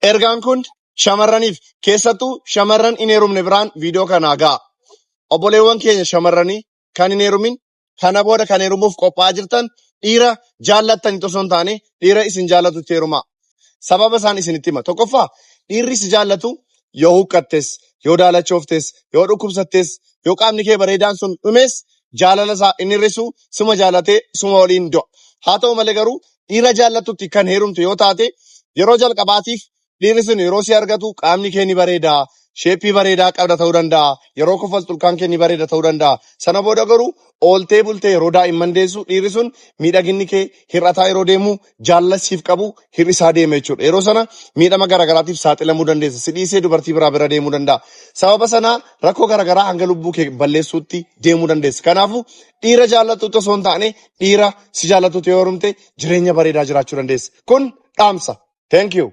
Ergaan kun shamarraniif keessattuu shamarran hin heerumne biraan viidiyoo kanaa ga'a. Obboleewwan keenya shamarranii kan hin heerumin kana booda kan heerumuuf qophaa'aa jirtan dhiira jaallattanitti osoo hin taane dhiira isin jaallatutti heerumaa. Sababa isaan isinitti hima. Tokkoffaa dhiirri si jaallatu yoo huqqattes, yoo daalachooftes, yoo dhukkubsattes, yoo qaamni kee bareedaan sun dhumes jaalala isaa inni hir'isu suma jaalatee suma waliin du'a. Haa ta'u malee garuu dhiira jaallattutti kan heerumtu yoo taate yeroo jalqabaatiif dhiirri sun yeroo si argatu qaamni kee ni bareeda, sheeppii bareedaa qabda ta'uu danda'a, yeroo kofaltu ilkaan kee ni bareeda ta'uu danda'a. Sana booda garuu ooltee bultee yeroo daa'imman deessu dhiirri sun miidhaginni kee hir'ataa yeroo deemu jaalala siif qabu hir'isaa deema jechuudha. Yeroo sana miidhama garaagaraatiif saaxilamuu dandeessa. Si dhiisee dubartii biraa bira deemuu danda'a. Sababa sanaa rakkoo garaagaraa hanga lubbuu kee balleessuutti deemuu dandeessa. Kanaafuu dhiira jaallattutti osoo hin taane dhiira si jaallatutti yoo heerumte jireenya bareedaa jiraachuu dandeessa. Kun dhaamsa. Thank you.